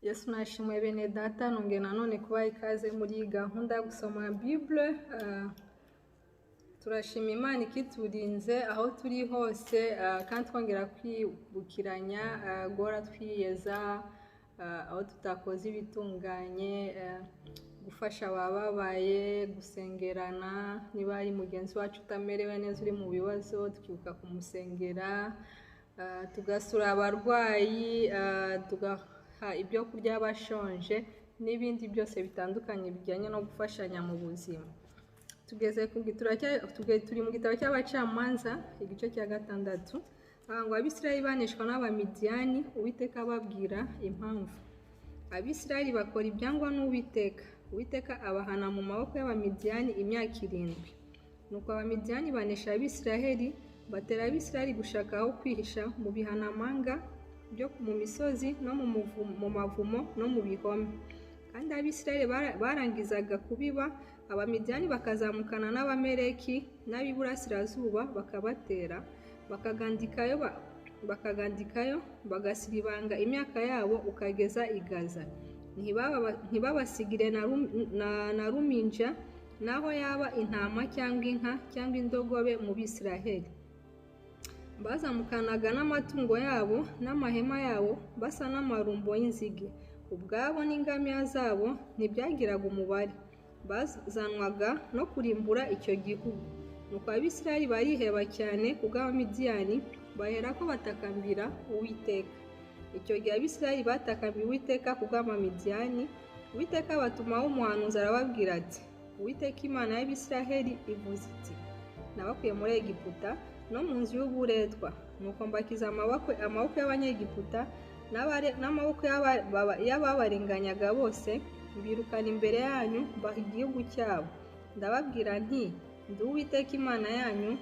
Yesu nashimwe bene data, nongeye nanone kubaha ikaze muri iyi gahunda yo gusoma Bible. Turashima Imana ikiturinze aho turi hose, kandi twongera kwibukiranya guhora twiyeza aho tutakoze ibitunganye, gufasha abababaye, gusengerana, niba hari mugenzi wacu utamerewe neza uri mu bibazo tukibuka kumusengera, tugasura abarwayi, tugaha ibyo kurya abashonje n'ibindi byose bitandukanye bijyanye no gufashanya mu buzima. Tugeze ku turi mu gitabo cy'Abacamanza, igice cya 6. Aha ngo Abisirayeli baneshwa n'Abamidiyani, Uwiteka ababwira impamvu. Abisirayeli bakora ibyangwa n'Uwiteka, Uwiteka abahana mu maboko y'Abamidiyani imyaka 7. Nuko Abamidiyani banesha Abisirayeli, batera Abisirayeli gushaka aho kwihisha mu bihanamanga byo mu misozi no mu mavumo no mu bihome. Kandi Abisirayeli barangizaga kubiba, Abamidiyani bakazamukana n'Abameleki n'ab'iburasirazuba bakabatera, bakagandikayo bagasiribanga imyaka yabo ukageza i Gaza. Ntibabasigire na ruminja, naho yaba intama cyangwa inka cyangwa indogobe mu Bisiraheli. Bazamukanaga n'amatungo yabo n'amahema yabo basa n'amarumbo y'inzige, ubwabo n'ingamiya zabo ntibyagiraga umubare. Bazanwaga no kurimbura icyo gihugu. Nuko Abisirayeli bariheba cyane kubw'Abamidiyani, baherako batakambira Uwiteka. Icyo gihe Abisirayeli batakambiye Uwiteka kubw'Abamidiyani. Uwiteka abatumaho umuhanuzi arababwira ati: Uwiteka Imana y'Abisirayeli ivuze iti: nabakuye muri Egiputa no mu nzu y'uburetwa, nuko mbakiza amaboko y'Abanyegiputa n'amaboko y'ababarenganyaga bose, mbirukana imbere yanyu mbaha igihugu cyabo. Ndababwira nti: ndi Uwiteka Imana yanyu,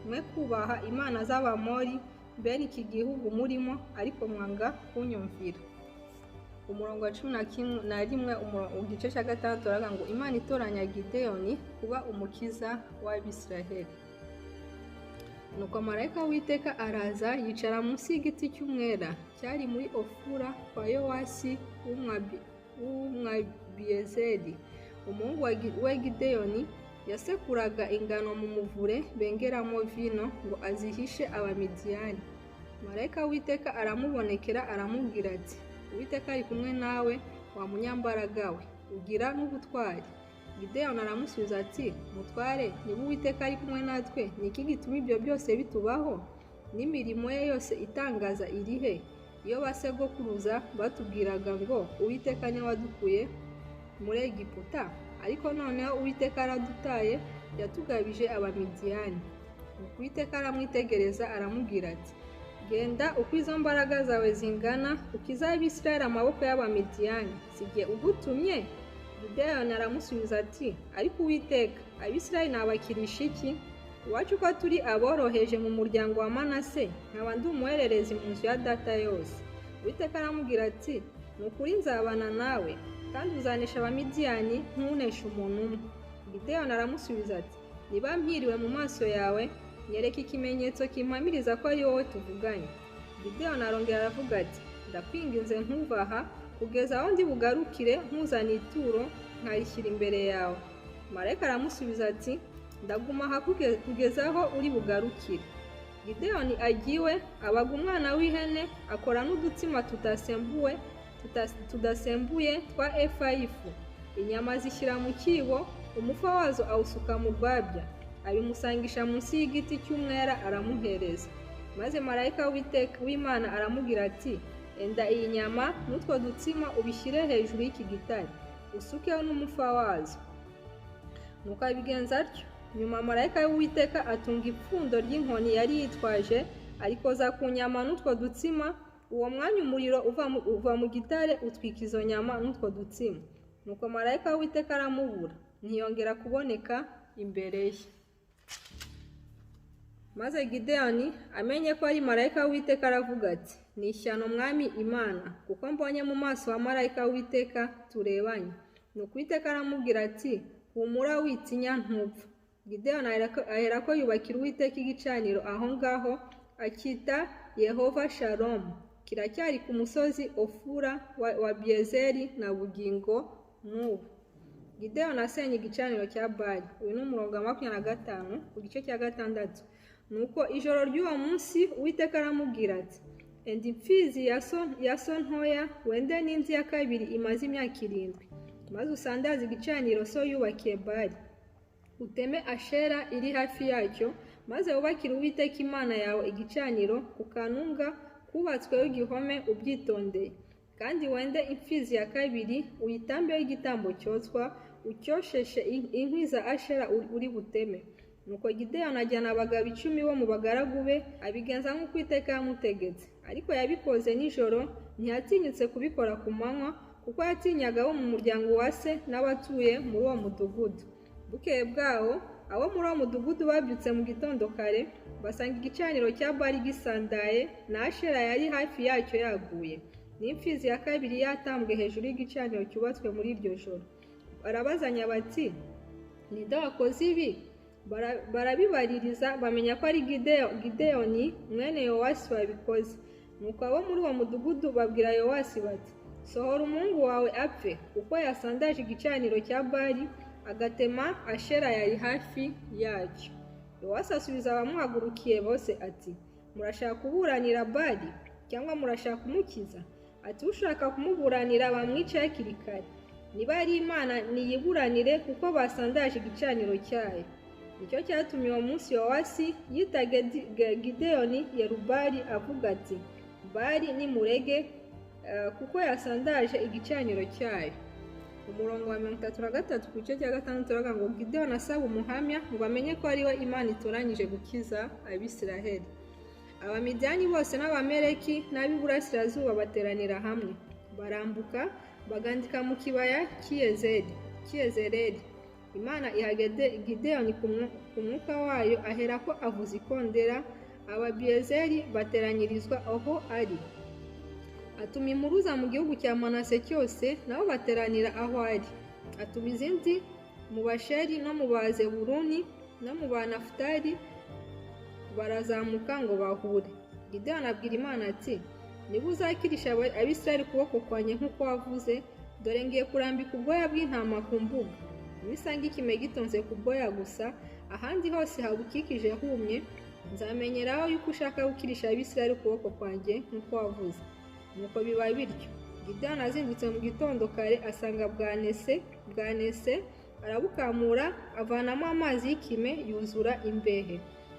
mwe kubaha imana z'Abamori bene iki gihugu murimo, ariko mwanga kunyumvira. Umurongo wa 11, igice cya 6 uravuga ngo Imana itoranya Gideyoni kuba umukiza w'Abisiraheli. Nuko marayika w'Uwiteka araza yicara munsi y'igiti cy'umwera cyari muri Ofura kwa Yowasi w'Umwabiyezeri, umuhungu we Gideyoni yasekuraga ingano mu muvure bengeramo vino ngo azihishe Abamidiyani. Marayika w'Uwiteka aramubonekera aramubwira ati: Uwiteka ari kumwe nawe, wa munyambaraga we, ugira n'ubutwari. Gideyoni aramusubiza ati: Mutware, niba Uwiteka ari kumwe natwe, ni iki gituma ibyo byose bitubaho? N'imirimo ye yose itangaza iri he? Iyo basegokuruza batubwiraga ngo Uwiteka niwe wadukuye muri Egiputa, ariko noneho Uwiteka aradutaye, yatugabije Abamidiyani. Nuko Uwiteka aramwitegereza aramubwira ati: Genda uko izo mbaraga zawe zingana, ukize Abisirayeli amaboko y'Abamidiyani, si jye ugutumye? Gideyoni aramusubiza ati: Ariko Uwiteka, Abisirayeli nabakirisha iki? Iwacu ko turi aboroheje mu muryango wa Manase, nkaba ndi umuhererezi mu nzu ya data yose. Uwiteka aramubwira ati: Ni ukuri nzabana nawe, kandi uzanesha Abamidiyani ntuneshe umuntu umwe. Gideyoni aramusubiza ati: Niba mpiriwe mu maso yawe, nyereka ikimenyetso kimpamiriza ko ari wowe tuvuganye. Gideyoni arongera aravuga ati: Ndakwinginze ntuva aha kugeza aho ndi bugarukire nkuzana ituro nkarishyira imbere yawe. Marayika aramusubiza ati: Ndaguma aha kugeza aho uri bugarukire. Gideyoni agiwe abaga umwana w'ihene, akora n'udutsima tudasembuye twa efa y'ifu, inyama zishyira mu cyibo, umufa wazo awusuka mu rwabya, abimusangisha munsi y'igiti cy'umwera aramuhereza. Maze marayika w'Imana aramubwira ati: Enda iyi nyama n'utwo dutsima ubishyire hejuru y'iki gitare, usukeho n'umufa wazo. Nuko abigenza atyo. Nyuma marayika w'Uwiteka atunga ipfundo ry'inkoni yari yitwaje, arikoza ku nyama n'utwo dutsima. Uwo mwanya umuriro uva mu gitare utwika izo nyama n'utwo dutsima. Nuko marayika w'Uwiteka aramubura, ntiyongera kuboneka imbere ye. Maze Gideyoni amenye ko ari marayika w'Uwiteka aravuga ati: Ni ishyano Mwami Imana, kuko mbonye mu maso wa marayika w'Uwiteka turebanye. Nuko Uwiteka aramubwira ati: Humura witinya, ntupfa. Gideyoni aherako yubakira Uwiteka igicaniro aho ngaho, akita Yehova Shalomu. Kiracyari ku musozi Ofura wa Biyezeri na bugingo n'ubu. Gideyoni asenya igicaniro cya Bali. Uyu ni umurongo wa 25 ku gice cya 6. Nuko ijoro ry'uwo munsi Uwiteka aramubwira ati: "Enda imfizi ya so ntoya, wende n'indi ya kabiri imaze imyaka 7, maze usandaze igicaniro so yubakiye Bali, uteme Ashera iri hafi yacyo, maze wubakire Uwiteka Imana yawe igicaniro ku kanunga kubatsweho igihome ubyitondeye. Kandi wende imfizi ya kabiri uyitambeho igitambo cyotswa, ucyosheshe inkwi za Ashera uri buteme." Nuko Gideyoni ajyana abagabo 10 bo mu bagaragu be, abigenza nk'uko Uwiteka yamutegetse. Ariko yabikoze nijoro, ntiyatinyutse kubikora ku manywa, kuko yatinyaga abo mu muryango wa se n'abatuye muri uwo mudugudu. Bukeye bwaho, abo muri uwo mudugudu babyutse mu gitondo kare, basanga igicaniro cya Bali gisandaye, na Ashera yari hafi yacyo yaguye, n'imfizi ya kabiri yatambwe hejuru y'igicaniro cyubatswe muri iryo joro. Barabazanya bati: "Ninde wakoze ibi?" Barabibaririza bamenya ko ari Gideyoni mwene Yowasi wabikoze. Nuko abo muri uwo mudugudu babwira Yowasi bati: "Sohora umuhungu wawe apfe, kuko yasandaje igicaniro cya Bali, agatema Ashera yari hafi yacyo." Yowasi asubiza abamuhagurukiye bose ati: "Murashaka kuburanira Bali, cyangwa murashaka kumukiza?" Ati: "Ushaka kumuburanira bamwice hakiri kare. Niba ari Imana niyiburanire, kuko basandaje igicaniro cyayo." Nicyo cyatumye uwo munsi Yowasi yita Gideyoni Yerubali, avuga ati: "Bali nimurege, kuko yasandaje igicaniro cyayo." Umurongo wa 33 ku gice cya 6 uravuga ngo Gideyoni asaba umuhamya ngo amenye ko ariwe Imana itoranyije gukiza Abisiraheli. Abamidiyani bose n'Abameleki n'ab'iburasirazuba bateranira hamwe, barambuka bagandika mu kibaya cy'Iyezereli. Imana iha Gideyoni ku mwuka wayo, aherako avuza ikondera, Ababiyezeri bateranyirizwa aho ari. Atuma impuruza mu gihugu cya Manase cyose, nabo bateranira aho ari. Atuma izindi mu Basheri no mu Bazeburuni no mu Banafutali, barazamuka ngo bahure. Gideyoni abwira Imana ati: "Niba uzakirisha Abisirayeli ukuboko kwanjye nk'uko wavuze, dore ngiye kurambika ubwoya bw'intama ku mbuga. Nisanga ikime gitonze ku bwoya gusa, ahandi hose habukikije humye, nzamenyeraho yuko ushaka gukirisha Abisirayeli ukuboko kwanjye nk'uko wavuze." Nuko biba bityo. Gideyoni azindutse mu gitondo kare, asanga bwanese, arabukamura, avanamo amazi y'ikime yuzura imbehe.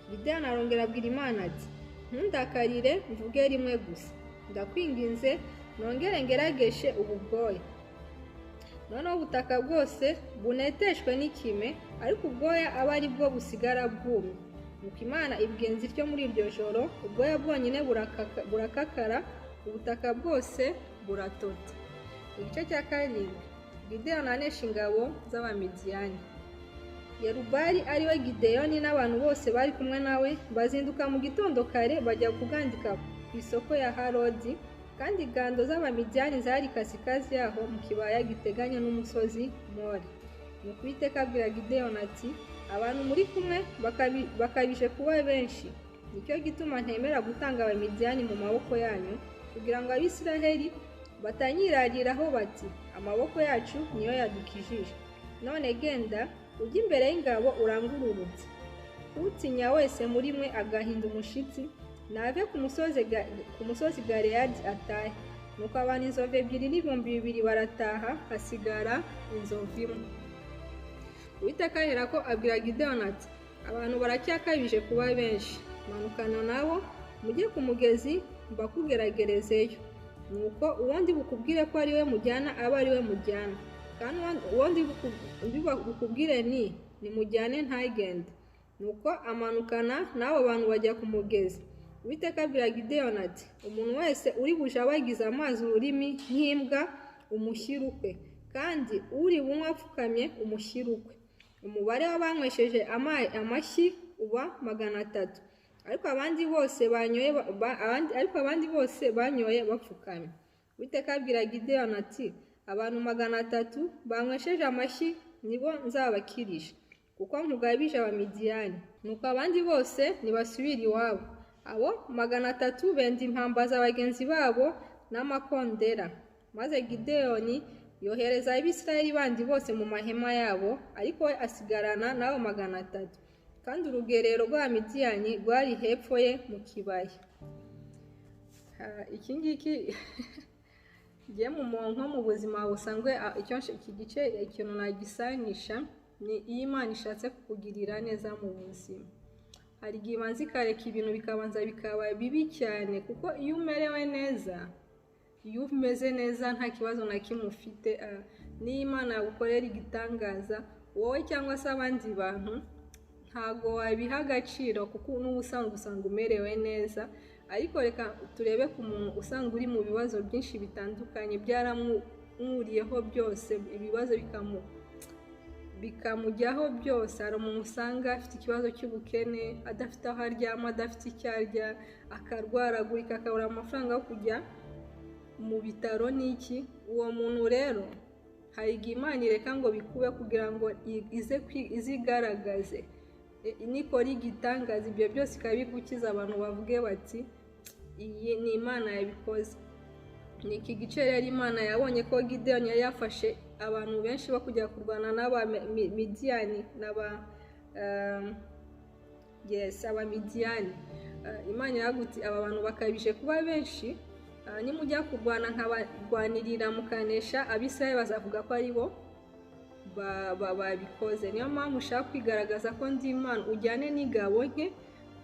Gideyoni arongera abwira Imana ati: "Ntundakarire mvuge rimwe gusa, ndakwinginze nongere ngerageshe ubu bwoya. Noneho ubutaka bwose buneteshwe n'ikime, ariko ubwoya abe ari bwo busigara bwumye." Nuko Imana ibigenza ityo muri iryo joro, ubwoya bwonyine burakakara, ubutaka bwose buratota. Igice cya 7. Gideyoni anesha ingabo z'Abamidiyani. Yerubali ariwe Gideyoni n'abantu bose bari kumwe nawe bazinduka mu gitondo kare, bajya kugandika ku isoko ya Harodi, kandi ingando z'Abamidiyani zari kasikazi yaho mu kibaya giteganye n'umusozi More. Nuko Uwiteka abwira Gideyoni ati: "Abantu muri kumwe bakabije kuba benshi, nicyo gituma ntemera gutanga Abamidiyani mu maboko yanyu, kugira ngo Abisiraheli batanyirariraho bati: 'Amaboko yacu niyo yadukijije.' None genda ujye imbere y'ingabo urangururutse. Utinya wese muri mwe agahinda umushitsi, nave ku musozi Galeyadi atahe." Nuko abantu inzovu 2 n'ibihumbi 2 barataha, hasigara inzovu imwe. Uwiteka aherako abwira Gideyoni ati: "Abantu baracyakabije kuba benshi, manukana nabo mujye ku mugezi mbakugeragerezeyo. Nuko uwo ndi bukubwire ko ari we mujyana abe ari we mujyana, kandi uwo ndi bukubwire ni nimujyane ntagende." Nuko amanukana n'abo bantu bajya ku mugezi. Uwiteka abwira Gideyoni ati: "Umuntu wese uri bujabagize amazi ururimi nk'imbwa umushyire ukwe, kandi uri bunywe apfukamye umushyire ukwe." Umubare w'abanywesheje amashyi uba 300, ariko abandi bose banyoye bapfukamye. Uwiteka abwira Gideyoni ati: "Abantu 300 banywesheje amashyi nibo nzabakirisha, kuko nkugabije Abamidiyani." Nuko abandi bose ntibasubira iwabo. Abo 300 benda impamba za bagenzi babo n'amakondera. Maze Gideyoni yohereza Abisirayeli bandi bose mu mahema yabo, ariko we asigarana n'abo 300. Kandi urugerero rwa Midiyani rwari hepfo ye mu kibaya. Iki ngiki ngiye nko mu buzima busanzwe, iki gice ikintu nagisanisha ni iyo Imana ishatse kukugirira neza mu buzima. Hari igihe ibanza ikareka ibintu bikabanza bikaba bibi cyane, kuko iyo umerewe neza, iyo umeze neza nta kibazo na kimwe ufite, n'iyo Imana yagukorera igitangaza wowe cyangwa se abandi bantu ntago wabiha agaciro, kuko n'ubusanzwe usanga umerewe neza. Ariko reka turebe ku muntu usanga uri mu bibazo byinshi bitandukanye, byaramwuriyeho byose, ibibazo bikamujyaho byose. Hari umuntu usanga afite ikibazo cy'ubukene, adafite aho aryama, adafite icyo arya, akarwaragurika, akabura amafaranga yo kujya mu bitaro n'iki. Uwo muntu rero hari igihe Imana ireka ngo bikube kugira ngo izigaragaze, nikora igitangaza ibyo byose ikabigukiza, abantu bavuge bati iyi ni Imana yabikoze. Ni iki gice rero Imana yabonye ko Gideyoni yari yafashe abantu benshi bo kujya kurwana n'Abamidiyani n'Abamidiyani. Imana iravuga aba bantu bakabije kuba benshi, nimujya kurwana nkabarwanirira mukanesha, Abisirayeli bazavuga ko ari bo babikoze. Niyo mpamvu ushaka kwigaragaza ko ndi Imana, ujyane n'ingabo nke,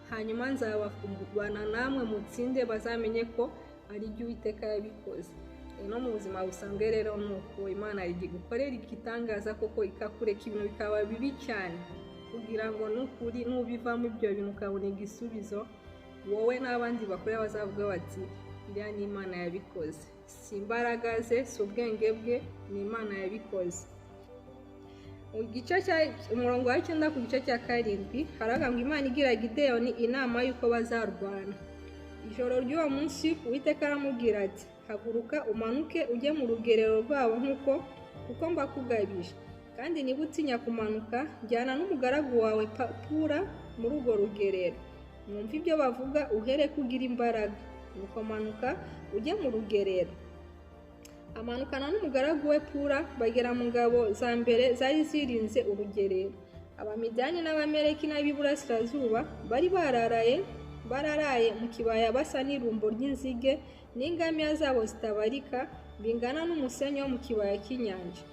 hanyuma nzabana namwe mutsinde, bazamenye ko ari ibyo Uwiteka yabikoze. No mu buzima busanzwe rero ni uko Imana igukorera igitangaza koko, ikakureka ibintu bikaba bibi cyane, kugira ngo nukuri nubivamo ibyo bintu ukabona igisubizo, wowe n'abandi bakore bazavuga bati iriya ni Imana yabikoze, si imbaraga ze, si ubwenge bwe, ni Imana yabikoze. Umurongo wa 9 ku gice cya 7 haravuga ngo Imana igira Gideyoni inama y'uko bazarwana. Ijoro ry'uwo munsi Uwiteka aramubwira ati haguruka umanuke ujye mu rugerero rwabo nk'uko kuko mbakugabije, kandi niba utinya kumanuka jyana n'umugaragu wawe Pura muri urwo rugerero, mwumve ibyo bavuga uhere kugira imbaraga. Nuko manuka ujye mu rugerero. Amanukana n'umugaragu we Pura bagera mu ngabo za mbere zari zirinze urugerero. Abamidiyani n'Abameleki n'ab'iburasirazuba bari bararaye mu kibaya basa n'irumbo ry'inzige, n'ingamiya zabo zitabarika, bingana n'umusenyi wo mu kibaya cy'inyanja.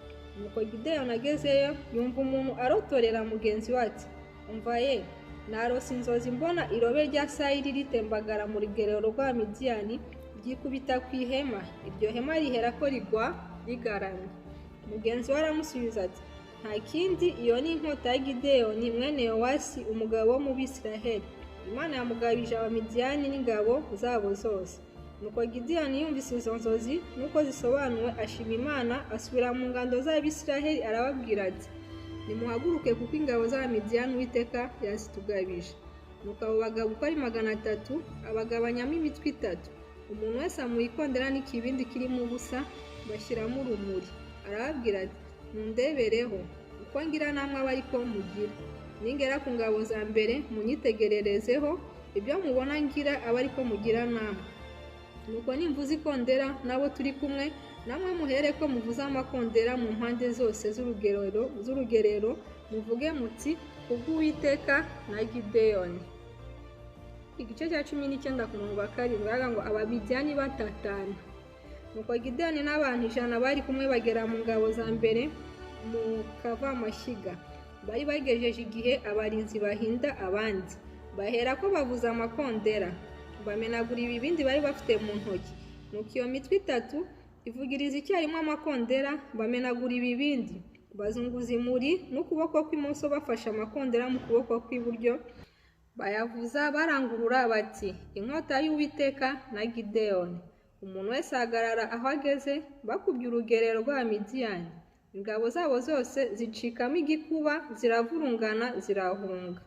Nuko Gideyoni agezeyo yumva umuntu arotorera mugenzi we ati umva ye, narose inzozi mbona irobe rya sayiri ritembagara mu rugerero rwa Midiyani, ryikubita ku ihema, iryo hema rihera ko rigwa rigaramye. Mugenzi we aramusubiza ati nta kindi, iyo ni inkota ya Gideyoni mwene Yowasi, umugabo wo mu Bisiraheli. Imana yamugabije Abamidiyani n'ingabo zabo zose. Nuko Gideyoni yumvise izo nzozi nuko zisobanuwe, ashima Imana, asubira mu ngando z'Abisiraheli arababwira ati nimuhaguruke kuko ingabo z'Abamidiyani Uwiteka yazitugabije. Nuko abo bagabo uko ari 300 abagabanyamo imitwe 3, umuntu wese amuha ikondera n'ikibindi kirimo ubusa, bashyiramo urumuri. Arababwira ati mundebereho uko ngira namwe abe ariko mugira, ningera ku ngabo za mbere munyitegererezeho, ibyo mubona ngira abe ariko mugira namwe. Nuko nimvuza ikondera nabo turi kumwe namwe muhere ko muvuze amakondera mu mpande zose z'urugerero, muvuge muti kubw'Uwiteka na Gideyoni. Igice cya 19 ku murongo wa 7 baravuga ngo Abamidiyani batatana. Nuko Gideyoni n'abantu 100 bari kumwe bagera mu ngabo za mbere mu Kavamashyiga. Bari bagejeje igihe abarinzi bahinda abandi, bahera ko bavuza amakondera, bamenagura ibibindi bari bafite mu ntoki. Nuko iyo mitwe 3 ivugiriza icyarimwe amakondera, bamenagura ibibindi, bazunguza imuri n'ukuboko kw'imoso bafashe amakondera mu kuboko kw'iburyo, bayavuza barangurura bati inkota y'Uwiteka na Gideyoni. Umuntu wese ahagarara aho ageze, bakubye urugerero rwa Midiyani. Ingabo zabo zose zicikamo igikuba, ziravurungana, zirahunga.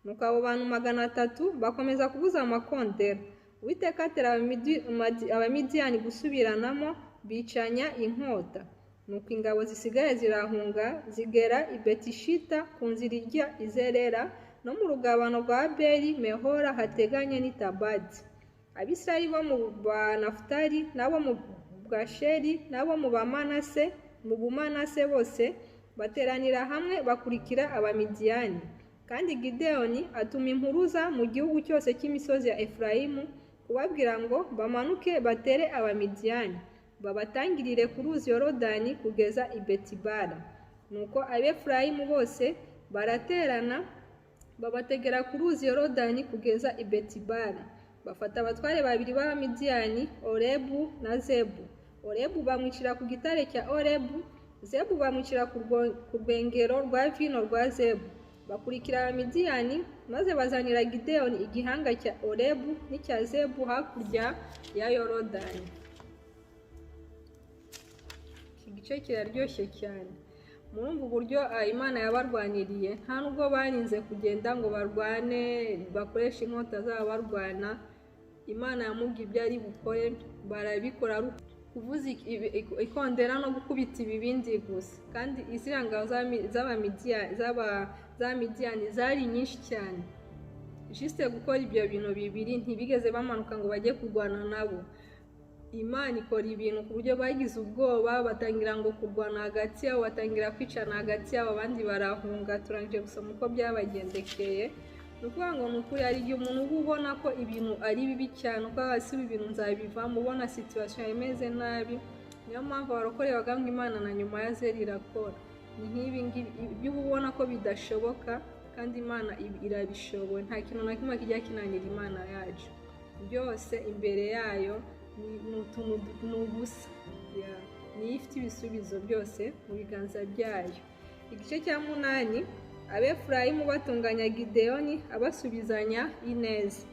Nuko abo bantu 300 bakomeza kuvuza amakondera. Uwiteka atera Abamidiyani gusubiranamo, bicanya inkota. Nuko ingabo zisigaye zirahunga, zigera i Betishita ku nzira ijya i Zerera, no mu rugabano rwa Abeli Mehora hateganye n'i Tabati. Abisirayeli bo mu ba Nafutali n'abo mu Bwasheri n'abo mu Bamanase mu Bumanase bose bateranira hamwe bakurikira Abamidiyani. Kandi Gideyoni atuma impuruza mu gihugu cyose cy'imisozi ya Efurayimu kubabwira ngo bamanuke batere Abamidiyani, babatangirire ku ruzi Yorodani kugeza i Betibara. Nuko Abefurayimu bose baraterana babategera ku ruzi Yorodani kugeza i Betibara. Bafata abatware babiri b'Abamidiyani, Orebu na Zebu. Orebu bamwicira ku gitare cya Orebu, Zebu bamwicira ku rwengero rwa vino rwa Zebu. Bakurikira Abamidiyani maze bazanira Gideyoni igihanga cya Orebu n'icya Zebu hakurya ya Yorodani. Iki gice kiraryoshye cyane. Murumva uburyo Imana yabarwaniriye, nta nubwo barinze kugenda ngo barwane bakoreshe inkota zabo barwana. Imana yamubwiye ibyo ari bukore barabikora, kuvuza ikondera no gukubita ibibindi gusa. Kandi iziriya ngabo z'Abamidiyani zari nyinshi cyane. Jisite gukora ibyo bintu bibiri, ntibigeze bamanuka ngo bajye kurwana nabo. Imana ikora ibintu ku buryo bagize ubwoba, batangira ngo kurwana hagati yabo, batangira kwicana hagati yabo, abandi barahunga. Turangije gusoma uko byabagendekeye. Ni ukuvuga ngo ni ukuri, hari igihe umuntu uba ubona ko ibintu ari bibi cyane, uko hasi ibintu nzabivamo, ubona situation imeze nabi. Niyo mpamvu abarokore bavuga ngo Imana na nyuma ya zeri irakora. Ni nk'ibi ngibi, ibyo uba ubona ko bidashoboka kandi Imana irabishoboye. Nta kintu na kimwe kijya kinanira Imana yacu, byose imbere yayo ni utuntu, ni ubusa. Niyo ifite ibisubizo byose mu biganza byayo. Igice cya 8, Abefurayimu batunganya Gideyoni abasubizanya ineza.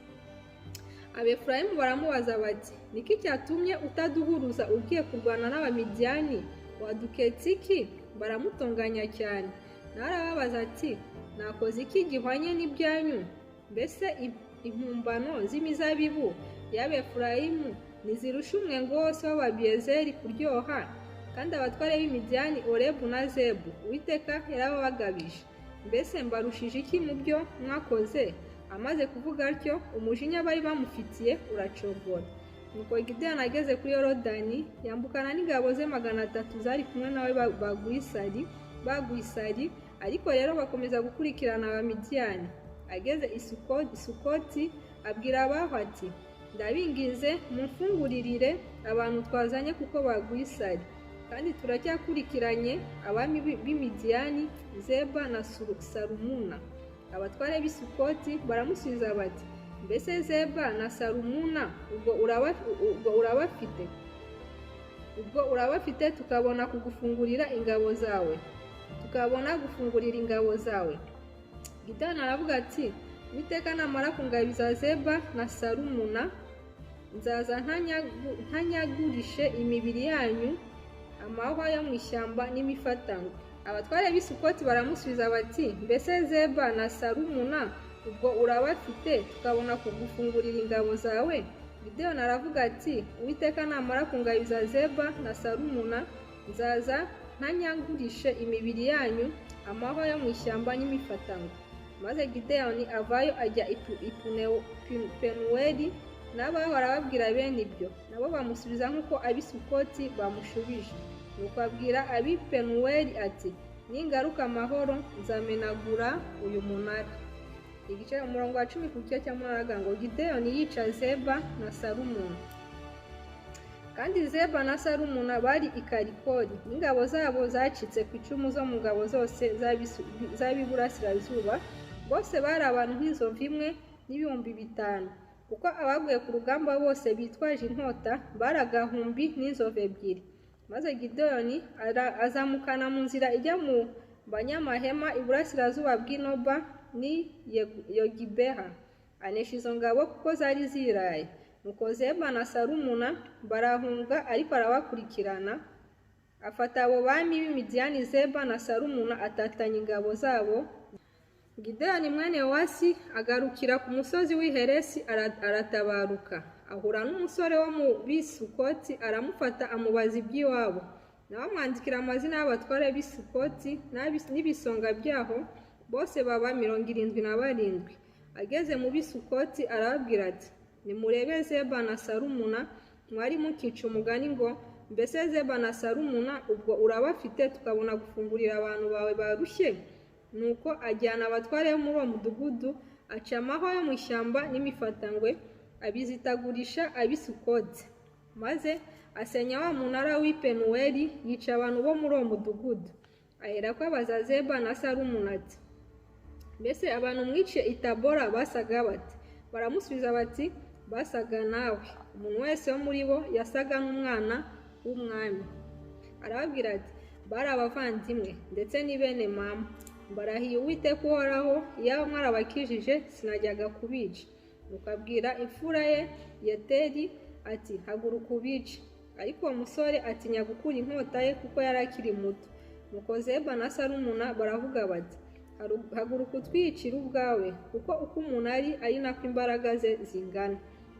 Abefurayimu baramubaza bati: niki cyatumye utaduhuruza ugiye kurwana n'Abamidiyani? Waduketse iki? Baramutunganya cyane. Nawe arababaza ati: nakoze iki gihwanye n'ibyanyu? Mbese impumbano z'imizabibu y'Abefurayimu ntizirusha umwengo wose w'Ababiyezeri kuryoha? Kandi abatware b'Imidiyani Orebu na Zebu Uwiteka yarababagabije. Mbese mbarushije iki mu byo mwakoze? Amaze kuvuga atyo, umujinya bari bamufitiye uracogora. Nuko Gideyoni ageze kuri Yorodani, yambukana n'ingabo ze 300 zari kumwe nawe baguye isari, ariko rero bakomeza gukurikirana Abamidiyani. Ageze i Sukoti abwira abaho ati: ndabinginze mumfunguririre abantu twazanye kuko baguye isari, kandi turacyakurikiranye abami b'Imidiyani, Zeba na Salumuna. Abatware b'i Sukoti baramusubiza bati: mbese Zeba na Salumuna ubwo urabafite? Ubwo urabafite tukabona kugufungurira ingabo zawe, tukabona gufungurira ingabo zawe. Gideyoni aravuga ati: Uwiteka namara kungabiza Zeba na Salumuna, nzaza ntanyagurishe imibiri yanyu amahwa yo mu ishyamba n'imifatangwe. Abatware b'i Sukoti baramusubiza bati: mbese Zeba na Salumuna ubwo urabafite tukabona kugufungurira ingabo zawe? Gideyoni aravuga ati: Uwiteka namara kungabiza Zeba na Salumuna, nzaza ntanyagurishe imibiri yanyu amahwa yo mu ishyamba n'imifatangwe. Maze Gideyoni avayo ajya i Penuweli, n'abaho arababwira bene ibyo, nabo bamusubiza nk'uko ab'i Sukoti bamushubije. Nuko abwira ab'i Penuweli ati: ningaruka amahoro nzamenagura uyu munara. Igice umurongo wa 10 ku gice cya 8 ngo Gideyoni yica Zeba na Salumuna. Kandi Zeba na Salumuna bari i Karikori, n'ingabo zabo zacitse ku icumu zo mu ngabo zose z'ab'iburasirazuba, bose bari abantu nk'inzovu imwe n'5,000, kuko abaguye ku rugamba bose bitwaje inkota bari agahumbi n'inzovu 2. Maze Gideyoni azamukana mu nzira ijya mu banyamahema iburasirazuba bw'i Noba n'i Yogibeha, anesha izo ngabo kuko zari ziraye. Nuko Zeba na Salumuna barahunga, ariko arabakurikirana, afata abo bami b'Imidiyani Zeba na Salumuna, atatanya ingabo zabo. Gideyoni mwene Yowasi agarukira ku musozi w'i Heresi aratabaruka, ahura n'umusore wo mu b'i Sukoti, aramufata amubaza iby'iwabo. Nawe amwandikira amazina y'abatware b'i Sukoti n'ibisonga byaho. Bose baba 77. Ageze mu Bisukoti arababwira ati: "Nimurebe Zeba na Salumuna. Mwari mukica umugani ngo: 'Mbese Zeba na Salumuna ubwo urabafite, tukabona gufungurira abantu bawe barushye?'" Nuko ajyana abatware bo muri uwo mudugudu, aca amahwa yo mu ishyamba n'imifatangwe, abizitagurisha Abisukoti. Maze asenya wa munara w'i Penuweli, yica abantu bo muri uwo mudugudu. Aherako abaza Zeba na Salumuna ati: "Mbese abantu mwiciye i Tabora basaga bate?" Baramusubiza bati: "Basaga nawe, umuntu wese wo muri bo yasaga n'umwana w'umwami." Arababwira ati: "Bari abavandimwe, ndetse ni bene mama. Mbarahiye Uwiteka uhoraho, iyaba mwarabakijije sinajyaga kubica." Nuko abwira imfura ye Yeteri ati: "Haguruka ubice." Ariko uwo musore atinya gukura inkota ye, kuko yari akiri muto. Nuko Zeba na Salumuna baravuga bati: "Haguruka utwiyicire ubwawe, kuko uko umuntu ari ari nako imbaraga ze zingana."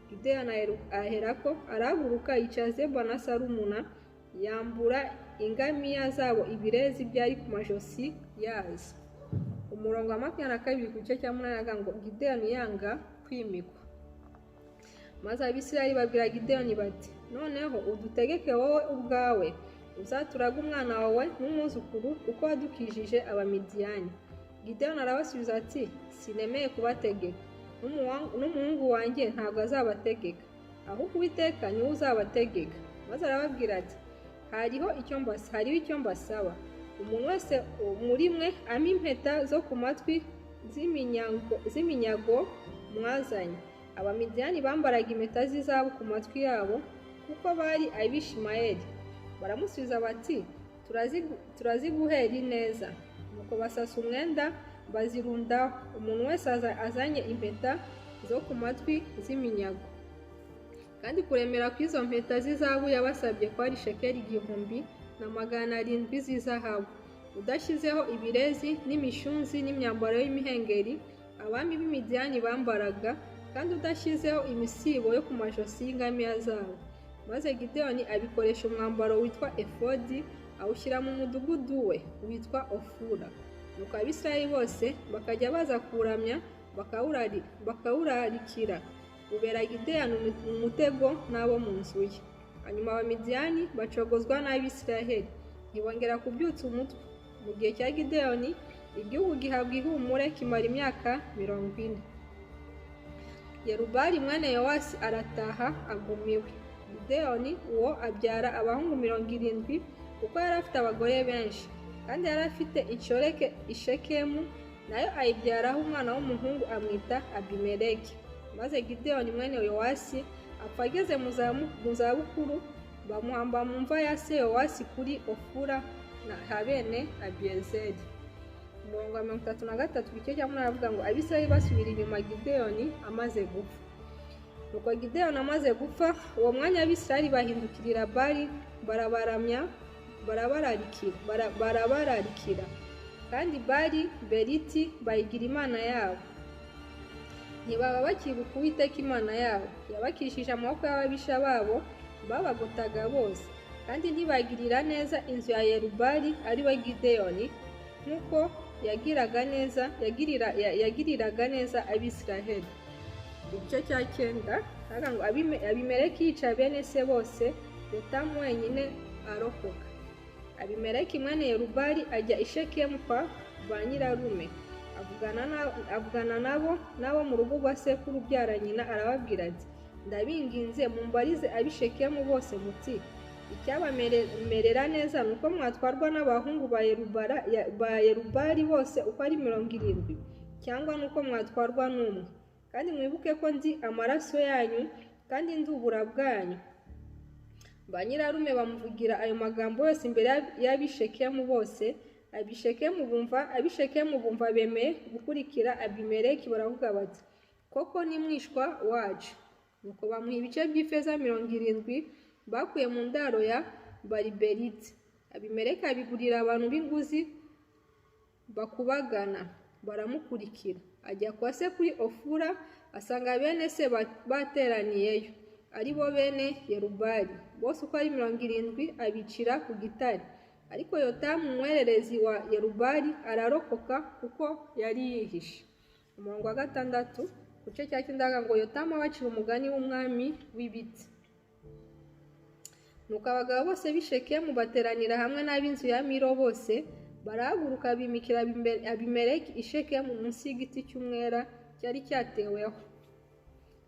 Gideyoni aherako arahaguruka, yica Zeba na Salumuna, yambura ingamiya zabo ibirezi byari ku majosi yazo. Umurongo wa 22 ku gice cya 8 aravuga ngo: Gideyoni yanga kwimikwa. Maze Abisirayeli babwira Gideyoni bati: "Noneho udutegeke wowe ubwawe, uzaturaga umwana wawe n'umwuzukuru, kuko wadukijije Abamidiyani." Gideyoni arabasubiza ati: "Sinemeye kubategeka, n'umuhungu wanjye ntabwo azabategeka, ahubwo Uwiteka niwe uzabategeka." Maze arababwira ati: "Hariho icyo mbasaba: umuntu wese muri mwe ampe impeta zo ku matwi z'iminyago mwazanye." Abamidiyani bambaraga impeta z'izahabu ku matwi yabo, kuko bari Abishimayeli. Baramusubiza bati: "Turaziguhera ineza." Nuko basasa umwenda bazirundaho, umuntu wese azanye impeta zo ku matwi z'iminyago. Kandi kuremera kw'izo mpeta z'izahabu yabasabye kwari shekeli 1700 z'izahabu, udashyizeho ibirezi n'imishunzi n'imyambaro y'imihengeri abami b'Imidiyani bambaraga, kandi udashyizeho imisibo yo ku majosi y'ingamiya zabo. Maze Gideyoni abikoresha umwambaro witwa efodi, awushyira mu mudugudu we witwa Ofura. Nuko Abisirayeli bose bakajya baza kuwuramya, bakawurarikira. Ubera Gideyoni umutego n'abo mu nzu ye. Hanyuma Abamidiyani bacogozwa n'Abisirayeli, ntibongera kubyutsa umutwe. Mu gihe cya Gideyoni igihugu gihabwa ihumure, kimara imyaka 40. Yerubali mwene Yowasi arataha aguma iwe. Gideyoni uwo abyara abahungu 70, kuko yari afite abagore benshi, kandi yari afite inshoreke i Shekemu, nayo ayibyaraho umwana w'umuhungu, amwita Abimeleki. Maze Gideyoni mwene Yowasi apfa ageze mu zabukuru, bamuhamba mu mva ya se Yowasi kuri Ofura ha bene Abiyezeri. Umurongo wa 33 ku gice cya 8 aravuga ngo: Abisirayeli basubira inyuma Gideyoni amaze gupfa. Nuko Gideyoni amaze gupfa, uwo mwanya Abisirayeli bahindukirira Bali, barabaramya, barabararikira. Kandi Bali Beriti bayigira imana yabo. Ntibaba bakibuka Uwiteka Imana yabo, yabakishije amaboko y'ababisha babo babagotaga bose. Kandi ntibagirira neza inzu ya Yerubali, ari we Gideyoni, nk'uko yagiriraga neza Abisiraheli. Igice cya 9 ngo: Abimeleki yica bene se bose, Yotamu wenyine arokoka. Abimeleki mwene Yerubali ajya i Shekemu kwa ba nyirarume, avugana nabo n'abo mu rugo rwa sekuru ubyara nyina, arababwira ati: "Ndabinginze mumbarize ab'Ishekemu bose muti: Icyabamerera neza ni uko mwatwarwa n'abahungu ba Yerubali bose uko ari 70, cyangwa ni uko mwatwarwa n'umwe? Kandi mwibuke ko ndi amaraso yanyu, kandi ndi ubura bwanyu." Ba nyirarume bamuvugira ayo magambo yose imbere y'Abishekemu bose. Abishekemu bumva bemeye gukurikira Abimeleki, baravuga bati: "Koko ni mwishwa wacu." Nuko bamuha ibice by'ifeza 70 bakuye mu ndaro ya Baliberiti. Abimeleki abigurira abantu b'inguzi bakubagana, baramukurikira. Ajya kwa se kuri Ofura, asanga bene se bateraniyeyo, ari bo bene Yerubali bose uko ari 70, abicira ku gitare. Ariko Yotamu umwererezi wa Yerubali ararokoka kuko yari yihishe. Umurongo wa 6 ku gice cya 9 ngo Yotamu abacira umugani w'umwami w'ibiti. Nuko abagabo bose b'i Shekemu bateranira hamwe n'ab'inzu ya Milo bose, barahaguruka bimikira Abimeleki i Shekemu munsi y'igiti cy'umwera cyari cyateweho.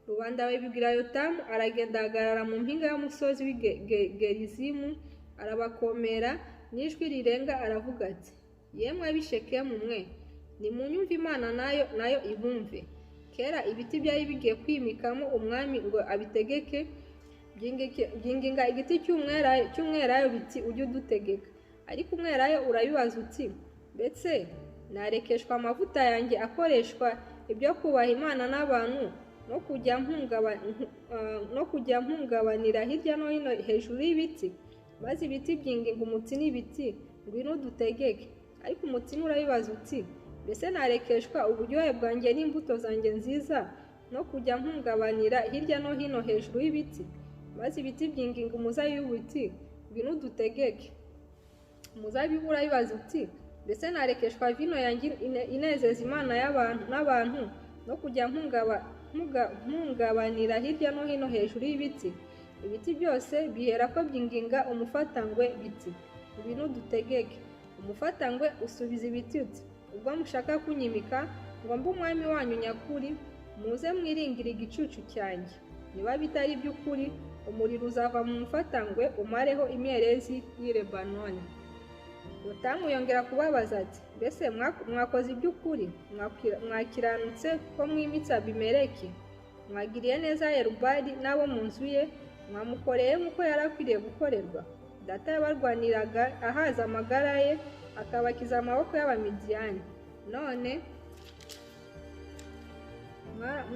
Rubanda babibwira Yotamu, aragenda ahagarara mu mpinga y'umusozi w'i Gerizimu, arabakomera n'ijwi rirenga aravuga ati: Yemwe ab'i Shekemu mwe, nimunyumve Imana nayo ibumve. Kera ibiti byari bigiye kwimikamo umwami ngo abitegeke, byinginga igiti cy'umwelayo biti ujye udutegeka. Ariko umwelayo urabibaza uti: Mbese narekeshwa amavuta yanjye akoreshwa ibyo kubaha Imana n'abantu, no kujya mpungabanira hirya no hino hejuru y'ibiti? Maze ibiti byinginga umutini biti: Ngwino udutegeke. Ariko umutini urabibaza uti: Mbese narekeshwa uburyohe bwanjye n'imbuto zanjye nziza, no kujya mpungabanira hirya no hino hejuru y'ibiti? Maze ibiti byinginga umuzabibu biti: Ngwino udutegeke. Umuzabibu urabibaza uti: Mbese narekeshwa vino yanjye inezeza Imana n'abantu, no kujya mpungabanira hirya no hino hejuru y'ibiti? Ibiti byose biherako byinginga umufatangwe biti: Ngwino udutegeke. Umufatangwe usubiza ibiti uti: Ubwo mushaka kunyimika ngo mbe umwami wanyu nyakuri, muze mwiringire igicucu cyanjye. Niba bitari iby'ukuri, umuriro uzava mu mufatangwe umareho imyerezi y'i Lebanoni. Yotamu yongera kubabaza ati: Mbese mwakoze iby'ukuri, mwakiranutse ko mwimitse Abimeleki? Mwagiriye neza Yerubali n'abo mu nzu ye, mwamukoreye nk'uko yari akwiriye gukorerwa. Data yabarwaniraga ahaza amagara ye, akabakiza amaboko y'Abamidiyani. None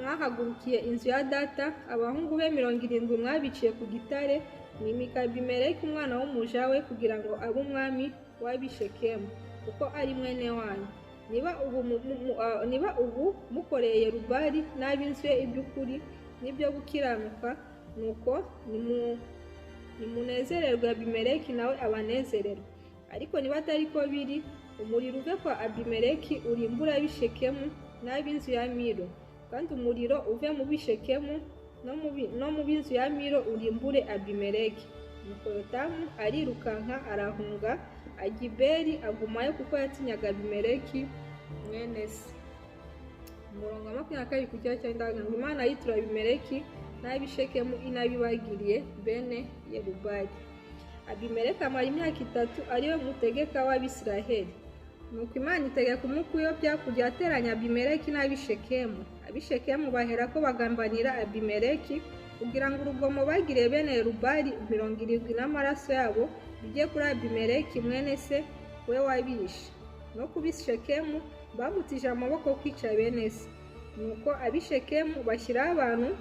mwahagurukiye inzu ya data, abahungu be 70 mwabiciye ku gitare, mwimika Abimeleki umwana w'umuja we kugira ngo abe umwami w'ab'i Shekemu, kuko ari mwene wanyu. Niba ubu mukoreye Yerubali n'ab'inzu ye iby'ukuri n'ibyo gukiranuka, nuko nimunezererwe Abimeleki nawe abanezererwe. Ariko niba atari ko biri, umuriro uve kwa Abimeleki urimbura ab'i Shekemu n'ab'inzu ya Milo, kandi umuriro uve mu b'i Shekemu no mu b'inzu ya Milo urimbure Abimeleki. Nuko Yotamu arirukanka arahunga ajya i Beri, agumayo kuko yatinyaga Abimeleki mwene se. Umurongo wa 22 ku gice cya 9 ngo Imana yitura Abimeleki n'ab'i Shekemu inabibagiriye bene Yerubali. Abimeleki amara imyaka 3 ariwe mutegeka w'Abisiraheli. Nuko Imana itegeka umwuka uyobya kujya ateranya Abimeleki n'ab'i Shekemu. Ab'i Shekemu baherako bagambanira Abimeleki kugira ngo urugomo bagiriye bene Yerubali 70 n'amaraso yabo bijye kuri Abimeleki mwene se we wabishe. No ku b'i Shekemu bamutije amaboko kwica bene se. Nuko ab'i Shekemu bashyiraho abantu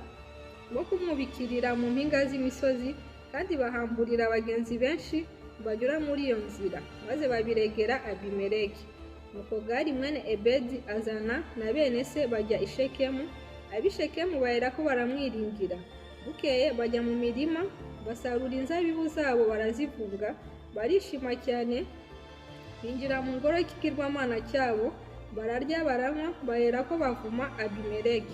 bo kumubikirira mu mpinga z'imisozi, kandi bahamburira abagenzi benshi banyura muri iyo nzira, maze babiregera Abimeleki. Nuko Gali mwene Ebedi azana na bene se bajya i Shekemu. Ab'i Shekemu baherako baramwiringira. Bukeye bajya mu mirima basarura inzabibu zabo barazivunga, barishima cyane, binjira mu ngoro y'ikigirwamana cyabo, bararya baranywa, baherako bavuma Abimeleki.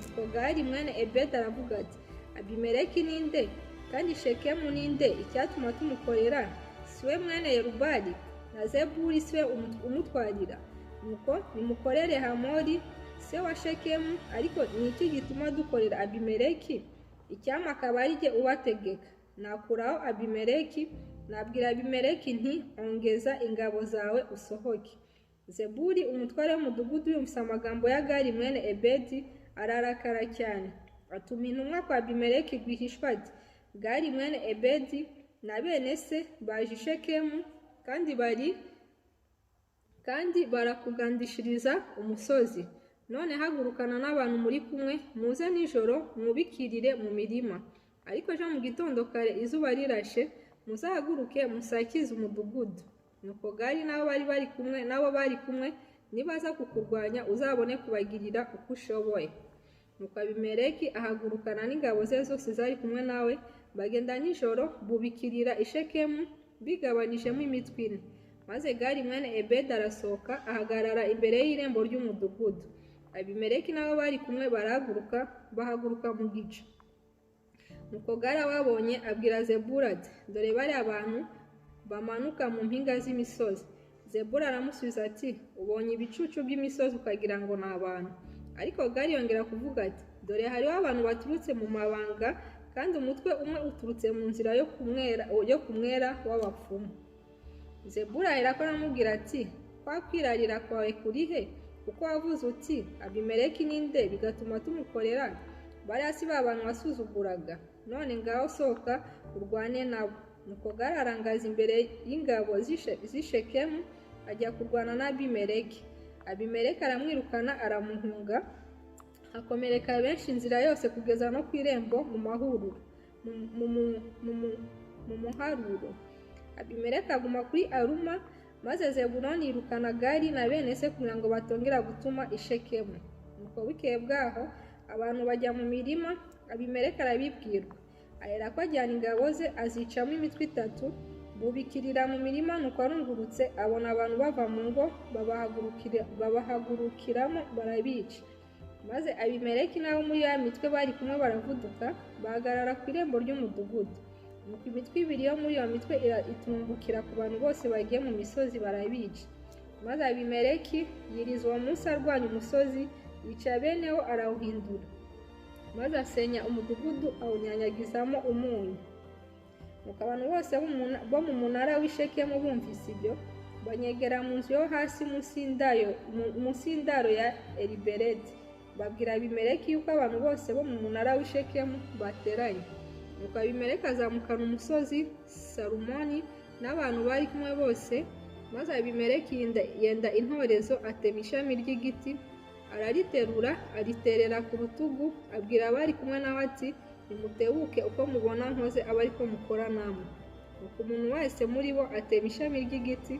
Nuko Gali mwene Ebedi aravuga ati: Abimeleki ni nde? Kandi Shekemu ni nde icyatuma tumukorera? Si we mwene Yerubali, na Zebuli si we umutwarira? Nuko nimukorere Hamori se wa Shekemu. Ariko ni iki gituma dukorera Abimeleki? Icyampa akaba ari jye ubategeka. Nakuraho Abimeleki, nabwira Abimeleki nti: Ongeza ingabo zawe usohoke. Zebuli umutware w'umudugudu yumvise amagambo ya Gali mwene Ebedi, ararakara cyane, atuma intumwa kwa Abimeleki rwihishwa ati: Gali mwene Ebedi na bene se baje i Shekemu, kandi barakugandishiriza umusozi. None hagurukana n'abantu muri kumwe, muze nijoro mwubikirire mu mirima. Ariko ejo mu gitondo kare izuba rirashe, muzahaguruke musakize umudugudu. Nuko Gali n'abo bari kumwe nibaza kukurwanya, uzabone kubagirira uko ushoboye. Nuko Abimeleki ahagurukana n'ingabo ze zose zari kumwe nawe, bagenda nijoro bubikirira i Shekemu. bigabanijemo imitwe ine. Maze Gali mwene Ebedi arasohoka ahagarara imbere y'irembo ry'umudugudu. Abimeleki n'abo bari kumwe barahaguruka, bahaguruka mu gico. Nuko Gali ababonye abwira Zebuli ati: "Dore bariya abantu bamanuka mu mpinga z'imisozi." Zebuli aramusubiza ati: "Ubonye ibicucu by'imisozi ukagira ngo ni abantu." Ariko Gali yongera kuvuga ati: "Dore hariho abantu baturutse mu mabanga, kandi umutwe umwe uturutse mu nzira yo kumwera w'abapfumu." Zebuli aherako aramubwira ati: "Kwa kwirarira kwawe kuri he? Kuko wavuze uti: Abimeleki ni nde bigatuma tumukorera? Bariya si ba bantu wasuzuguraga? None ngaho sohoka urwane nabo." Nuko Gali arangaza imbere y'ingabo z'i Shekemu ajya kurwana n'Abimeleki. Abimeleki aramwirukana aramuhunga, hakomereka benshi inzira yose kugeza no ku irembo mu muharuro. Abimeleki aguma kuri Aruma, maze Zebuloni yirukana Gali na bene se kugira ngo batongera gutuma i Shekemu. Nuko bukeye bwaho abantu bajya mu mirima, Abimeleki arabibwirwa. Aherako ajyana ingabo ze azicamo imitwe itatu, bubikirira mu mirima. Nuko arungurutse abona abantu bava mu ngo babahagurukiramo barabica. Maze Abimeleki n'abo muri ya mitwe bari kumwe baravuduka, bahagarara ku irembo ry'umudugudu. Nuko imitwe ibiri yo muri iyo mitwe itumbukira ku bantu bose bagiye mu misozi barabica. Maze Abimeleki yiriza uwo munsi arwanya umusozi, yica bene wo arawuhindura, maze asenya umudugudu awunyanyagizamo umunyu. Nuko abantu bose bo mu munara w'i Shekemu bumvise ibyo, banyegera mu nzu yo hasi munsi y'indaro ya Elibereti, babwira Abimeleki yuko abantu bose bo mu munara w'i Shekemu bateranye. Nuko Abimeleki azamukana umusozi Salumoni n'abantu bari kumwe bose. Maze Abimeleki yenda intorezo, atema ishami ry'igiti, arariterura ariterera ku rutugu, abwira abari kumwe nawe ati: "Nimutebuke, uko mubona nkoze abe ariko mukora namwe." Nuko umuntu wese muri bo atema ishami ry'igiti,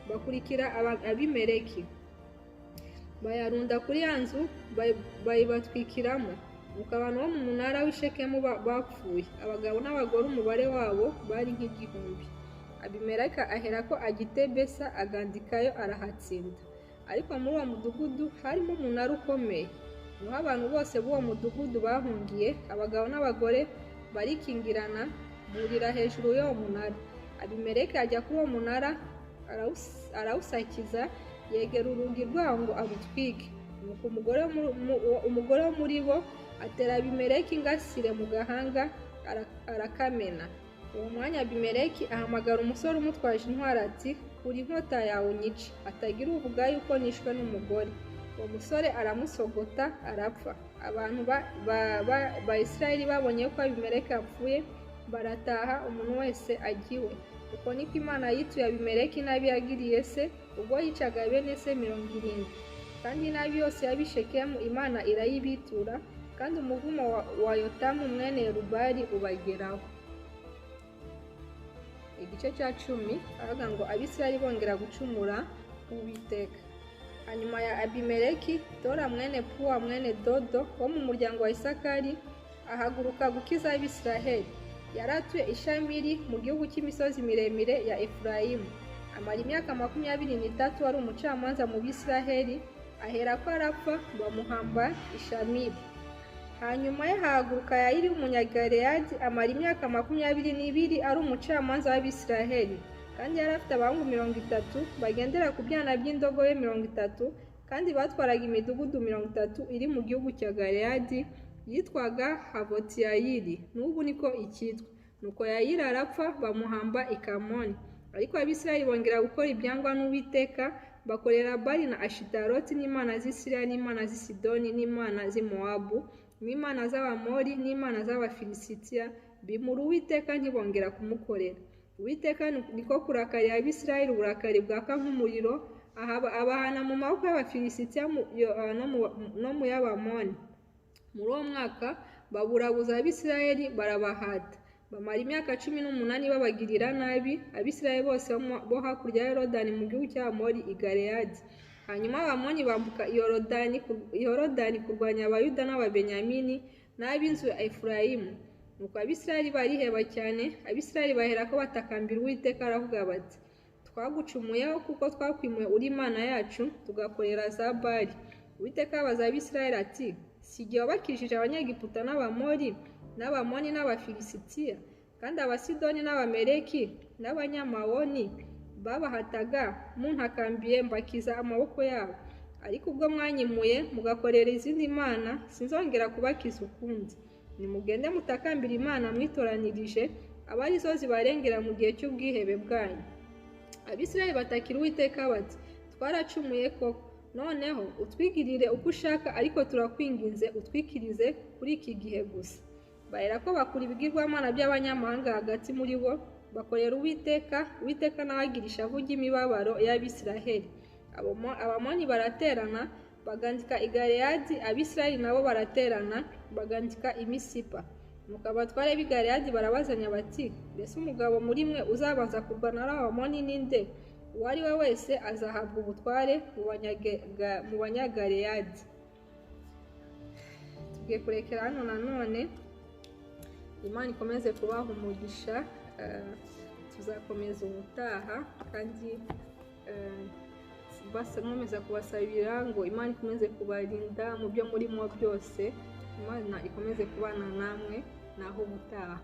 bakurikira Abimeleki, bayarunda kuri ya nzu bayibatwikiramo. Nuko abantu bo mu munara w'i Shekemu bapfuye, abagabo n'abagore, umubare wabo bari nk'igihumbi. Abimeleki aherako ajya i Tebesa agandikayo arahatsinda. Ariko muri uwo mudugudu harimo umunara ukomeye, niho abantu bose b'uwo mudugudu bahungiye, abagabo n'abagore barikingirana, burira hejuru y'uwo munara. Abimeleki ajya kuri uwo munara arawusakiza, yegera urugi rwawo ngo arutwike. Nuko umugore wo muri bo atera Abimeleki ingasire mu gahanga, arakamena. Uwo mwanya Abimeleki ahamagara umusore umutwaje intwaro ati: "Kura inkota yawe unyice, hatagira uvuga yuko nishwe n'umugore." Uwo musore aramusogota arapfa. Abantu ba Isirayeli babonye ko Abimeleki apfuye, barataha, umuntu wese ajya iwe. Uko niko Imana yituye Abimeleki inabi yagiriye se ubwo yicaga bene se 70. Kandi inabi yose y'ab'i Shekemu Imana irayibitura, kandi umuvumo wa Yotamu mwene Yerubali ubageraho. Igice cya 10 aravuga ngo Abisirayeli bongera gucumura ku Uwiteka. Hanyuma ya Abimeleki, Tora mwene Puwa mwene Dodo wo mu muryango wa Isakari ahaguruka gukiza Abisiraheli. Yari atuye i Shamiri mu gihugu cy'imisozi miremire ya Efurayimu. Amara imyaka 23 ari umucamanza mu Bisiraheli, aherako arapfa, bamuhamba i Shamiri. Hanyuma ye hahaguruka Yayiri w'Umunyagaleyadi, amara imyaka 22 ari umucamanza w'Abisiraheli. Kandi yari afite abahungu 30 bagendera ku byana by'indogobe 30, kandi batwaraga imidugudu 30 iri mu gihugu cya Galeyadi yitwaga Havotiyayiri, n'ubu niko ikitwa. Nuko Yayiri arapfa, bamuhamba i Kamoni. Ariko Abisirayeli bongera gukora ibyangwa n'Uwiteka, bakorera Bali na Ashitaroti n'imana z'i Siriya n'imana z'i Sidoni n'imana z'i Mowabu n'imana z'Abamori n'imana z'Abafilisitiya, bimura Uwiteka ntibongera kumukorera. Uwiteka niko kurakarira Abisirayeli uburakari bwaka nk'umuriro, abahana mu maboko y'Abafilisitiya no mu y'Abamoni. Muri uwo mwaka baburabuza Abisirayeli barabahata, bamara imyaka 18 babagirira nabi, Abisirayeli bose bo hakurya ya Yorodani mu gihugu cy'Abamori i Galeyadi. Hanyuma Abamoni bambuka Yorodani kurwanya Abayuda n'Ababenyamini n'ab'inzu ya Efurayimu. Nuko Abisirayeli bariheba cyane. Abisirayeli baherako batakambira Uwiteka, aravuga bati: "Twagucumuyeho kuko twakwimuye uri Imana yacu, tugakorera za Bali." Uwiteka abaza Abisirayeli ati: "Si jye wabakijije Abanyegiputa n'Abamori n'Abamoni n'Abafilisitiya, kandi Abasidoni n'Abameleki n'Abanyamawoni babahataga muntakambiye, mbakiza amaboko yabo? Ariko ubwo mwanyimuye mugakorera izindi mana, sinzongera kubakiza ukundi. Nimugende mutakambira imana mwitoranirije, aba ari zo zibarengera mu gihe cy'ubwihebe bwanyu." Abisirayeli batakira Uwiteka bati: "Twaracumuye koko. Noneho utwigirire uko ushaka, ariko turakwinginze utwikirize kuri iki gihe gusa." Baherako bakura ibigirwamana by'abanyamahanga hagati muri bo, bakorera Uwiteka. Uwiteka nawe agira ishavu ry'imibabaro y'Abisiraheli. Abamoni baraterana, bagandika i Galeyadi. Abisirayeli nabo baraterana, bagandika i Misipa. Nuko abatware b'i Galeyadi barabazanya bati: "Mbese umugabo muri mwe uzabanza kurwana n'Abamoni ni nde? Uwo ari we wese azahabwa ubutware mu Banyagaleyadi." Tugiye kurekera hano nanone. Imana ikomeze kubaha umugisha. Tuzakomeza ubutaha, kandi nkomeza kubasabira ngo Imana ikomeze kubarinda mu byo murimo byose. Imana ikomeze kubana namwe. Naho ubutaha.